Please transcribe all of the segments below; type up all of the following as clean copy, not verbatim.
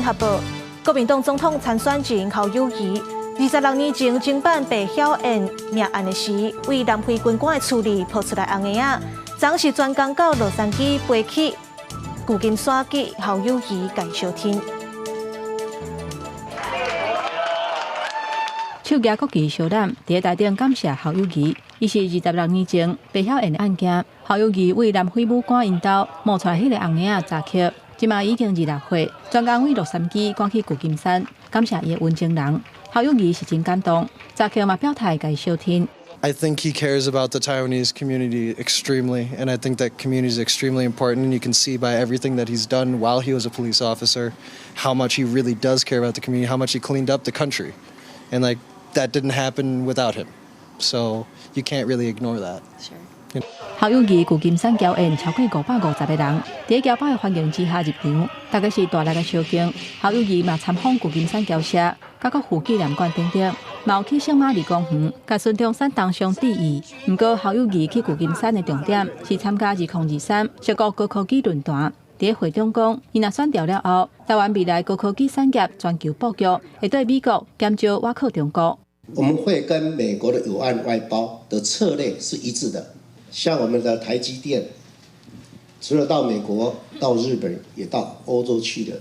合報，國民黨總統參選人侯友宜，26年前偵辦白曉燕命案的時，為南非軍官的處理曝出來紅鞋仔，昨是專工到洛杉磯飛去舊金山去侯友宜共相挺。手舉國旗相攬，佇台頂感謝侯友宜。伊是26年前白曉燕的案件，侯友宜為南非武官𪜶兜冒出來彼個紅鞋仔查克，這馬已經26歲，專工為洛杉磯趕去舊金山，感謝伊的溫情人。侯友宜是真感動，查克嘛表態共相挺。 I think he cares about the Taiwanese community extremely, and I think that community is extremely important. And you can see by everything that he's done while he was a police officer how much he really does care about the community, how much he cleaned up the country, and like that didn't happen without him. So you can't really ignore that. Sure. 侯友宜舊金山僑宴超過550個人，佇僑胞的歡迎之下入場，大家是大力的相敬。侯友宜嘛參訪舊金山僑社、佮國父紀念館等等，嘛有去聖瑪麗公園，共孫中山銅像致意。毋過侯友宜去舊金山的重點是參加2023矽谷高科技論壇。佇會中講，伊若選著了後，台灣未來高科技產業全球布局會對美國減少倚靠中國。我們會跟美國的友岸外包的策略是一致的，像我們的台積電，除了到美國、到日本，也到歐洲去了。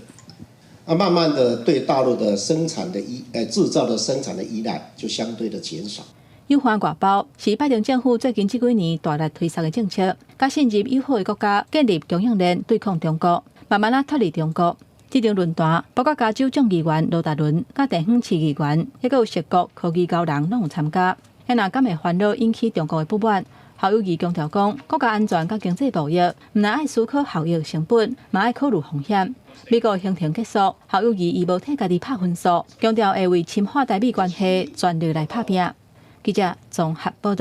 啊，慢慢的對大陸的生產的依，製造的生產的依賴就相對的減少。友岸外包是拜登政府最近這幾年大力推動的政策，佮信任友好的國家建立供應鏈對抗中國，慢慢仔脫離中國。這場論壇包括加州眾議員羅達倫、佮地方市議員，抑閣有矽谷科技高人攏有參加。遐若敢會煩惱引起中國的不滿？侯友宜強調講，國家安全佮經濟貿易，毋但愛思考效益成本，嘛愛考慮風險。美國行程結束，侯友宜伊無替家己拍分數，強調會為深化台美關係全力來拍拚。記者綜合報道。